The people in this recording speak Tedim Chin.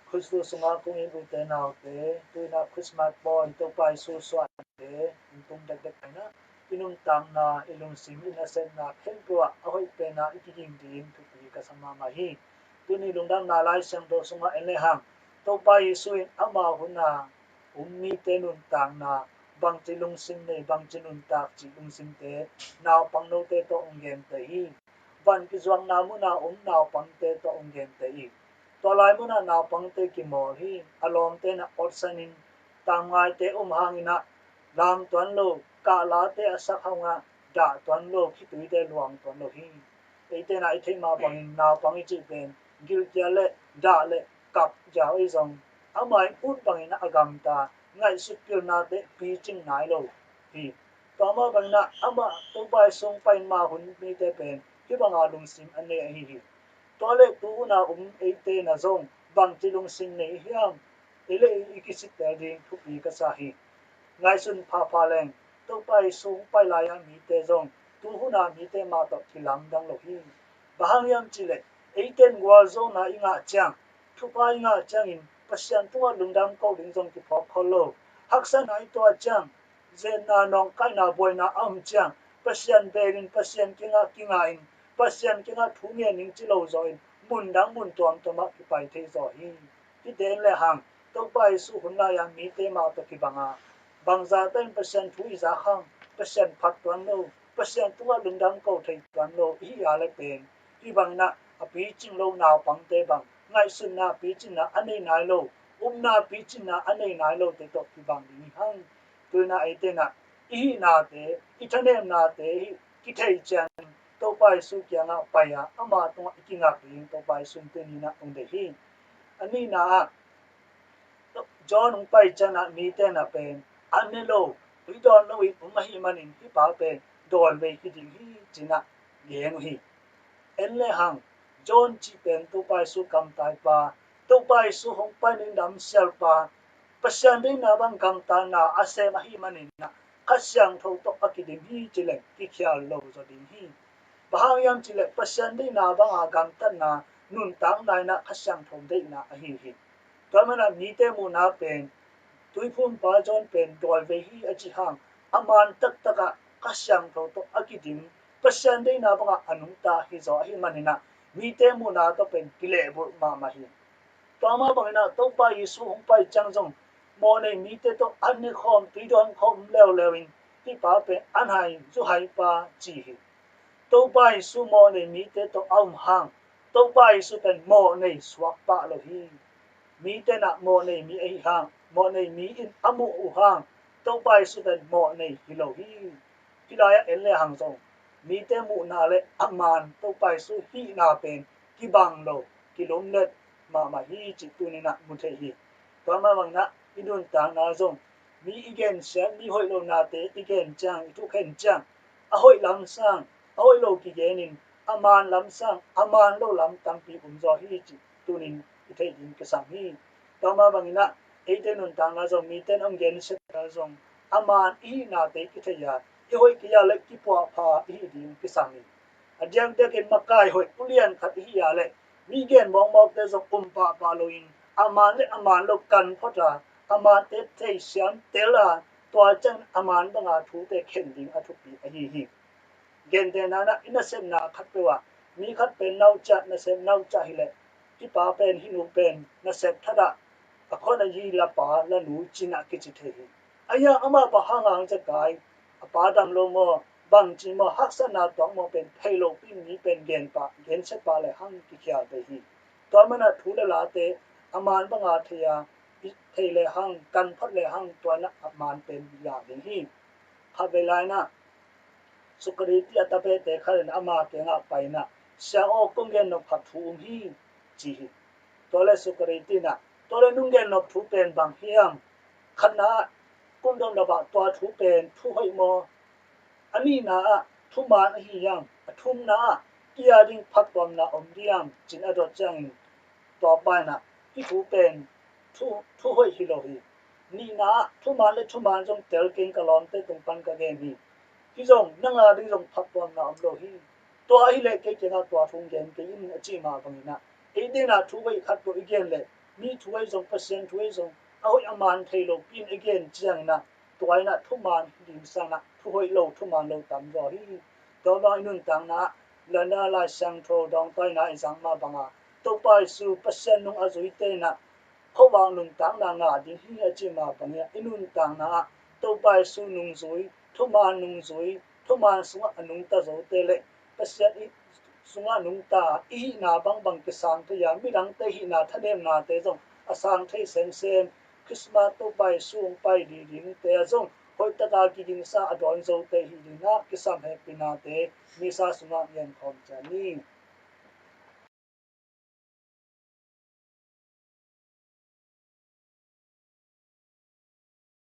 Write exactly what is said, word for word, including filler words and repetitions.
Khutsu sungah kong it ute naute, tu-in ah Christmas pawi Topa Jesu suahte hong tung dekdek ahi-in ah, i nuntakna, i lungsim, i nasepna khempeuh ah a hoih pen ah i kiging ding thupi ka sa mahmah hi. Tuni lungdamna Lai Siangtho sungah en lehang, Topa Jesu in ama hun a om mite nuntakna, bangci lungsim nei, bangci nuntak cih lungsimte, naupang note tawh hong genteh hi. Van kizuakna mun a om naupangte tawh hong genteh hi. Tua lai mun a naupangte kimawl hi. A lawmte in ah otsanin, tamngaite om hangin ah lam tuan lo, kahlate a sak hangah dah tuan lo, khituite luang tuan lo hi. Eite in ah i theih mah bangin naupang i cih pen gilkial le dah le kap ziau ahi zong, amah in ut bangin ah a gamta, ngaihsut pilnate picing nai lo hi. Tua mah bangin ah amah Topa Jesu hong pai ma hun mite pen hih banga lungsim a nei ahi hi. Tua leh tu hun a om eite in ah zong bangci lungsim nei hiam? Ei le ei i kisittel ding thupi ka sa hi. Ngaihsun phapha leng, Topa Jesu hong pai lai-a mite zong tu hun a mite mah tawh kilamdang lo hi. Bang hang hiam cih leh, eite in gualzawhna i ngah ciang, thupha i ngah ciangin Pasian tungah lungdam ko ding zong kiphawk khol lo. Haksatna i tuah ciang, zetna, nawngkaina, buaina a om ciang, Pasian belin, Pasian kiangah kingahin, Pasian kiangah thu ngen ning ci lo zawin, mun dang mun tuamtuamah kipai thei zaw hi. Hihte en lehang, Topa Jesu hun lai-a mite mah tawh kibanga, bangzah tawh in Pasian thu i zak hang, Pasian phat tuan lo, Pasian tungah lungdam ko thei tuan lo i hih a leh pen, hih bangin ah a picing lo naupangte bang, ngaihsutna picingna a nei nai lo, upna picingna a nei nai lote tawh kibang ding hi hang. Tu-in ah eite in ah i hihnate, i thanemnate hih kithei ciangin Topa Jesu kiangah pai-a ama tungah i kingak ding Topa Jesu in tuni-in ah hong deih hi. A nihna ah, John hong pai ciangin ah mite in ah pen an ne lo, tui dawn lo in om ahih manin hih pa pen dawivei hi ding hi ci-in ah gen uh hi. En lehang, John cih pen Topa Jesu kamtaipa, Topa Jesu hong pai-in damsialpa, Pasian deihna bang gamtatna a sem ahih manin ah Kha Siangtho tawh a kidim hi ci leng kikhial lo zaw ding hi. Bang hang hiam cih leh Pasian deihna banga gamtatna, nuntakna in ah Kha Siangtho deihna ahi hi. Tua manin ah mite muhna pen, Tuiphumpa John pen dawivei hi a cih hang, a maan taktak ah Kha Siangtho tawh a kidim, Pasian deihna bangah a nungta hi zaw ahih manin ah mite muhna tawh pen kilehbulh mahmah hi. Tua mah bangin ah Topa Jesu hong pai ciang zong mawhnei mite tawh an ne khawm, tui dawn khawm leuleu in hih pa pen an hai, zu hai pa ci hi. Topa Jesu mawhnei mite tawh a om hang, Topa Jesu pen mawhnei suak pah lo hi. Mite in ah mawhnei mi ahi hang, mawhnei mi in a muh uh hang, Topa Jesu pen mawhnei hi lo hi. Hih lai-ah en lehang zong mite muhna le a maan Topa Jesu hihna pen kibang lo, kilumlet mahmah hi cih tuni-in ah mu thei hi. Tua mah bangin ah i nuntakna zong mi i gensiat, mi hoih lonate i gen ciang, i thukhen ciang, a hoih lam sang a hoih lo kigenin, a maan lam sang a maan lo lam tampi om zaw hi cih tuni-in i theih ding kisam hi. Tua mah bangin ah eite nuntakna zong mite in hong gensiat zong a maan i hihnate kithei-a, i hoih kei-a le kipuahpha i hih ding kisam hi. A diakdiakin makai hoih ulian khat i hih a leh mi gen mawkmawkte zong um pahpah loin, a maan le a maan lo kan phot a, a maante thei siam tel a, tua ciang a maan banga thute khen ding a thupi ahi hi. Gentehna in ah i nasepna khat peuh ah mi khat pen nauciah, nasep nauciah hi leh, hih pa pen, hih nu pen nasep that ah a khuan a yi la pa la nu ci-in ah kici thei hi. Ahi hang amah bang hang a hong zekai, a pa dam lo maw, bangci maw, haksatna tuak maw pen thei lopi in mi pen gen pah, gensia pah lehang kikhial thei hi. Tua manin ah thu le late a maan banga thei-a, i thei lehang, kan phot lehang tua-in ah a maan pen lak ding hi. Khatvei lai-in ah Socrates a tapehte khat in ama kiangah pai-in ah, "Sia aw, kong gen nop khat thu om hi," ci hi. Tua leh Socrates in ah, "Tua leh nong gen nop thu pen bang hiam? Khatna ah, kong dot nop ah tua thu pen thu hoih maw? A nihna ah thuman ahi hiam? A thumna ah kei a ding phattuamna om diam?" ci-in a dot ciangin, tua pa in ah, "Hih thu pen thu, thu hoih hi lo hi. Nihna ah thuman le thuman zong tel keng, ka lawmte tung pan ka gen hi. Hih zong nang a ding zong phattuamna om lo hi. Tua ahih leh kei kiangah tua thu gen kei in," a cih mah bangin ah, eite in ah thu hoih khat tawh i gen leh Mi thu ei zong, Pasian thu ei zong a hoih a man thei lo pi in a gen ciangin ah, tua in ah thuman limsang ah thu hoih lo, thuman lo tam zaw hi. Tua bang i nuntakna ah, Lana Lai Siangtho dawngtaina i zang mah banga, Topa Jesu Pasian nung a zuite in ah khuavak nuntakna ngah ding hi a ci mah bangin ah, i nuntakna ah Topa Jesu nungzui, thuman nungzui, thuman sungah a nungta zote le Pasian i sungah nungta i hihna bangbang kisang thei a, midangte hihna thanemnate zong a sang thei semsem, Christmas Topa Jesu hong pai ding dingte a zong hoihtaka kigingsa a dawn zote hih dingah kisam hehpihnate Missa sungah ngen khawm ciat ni.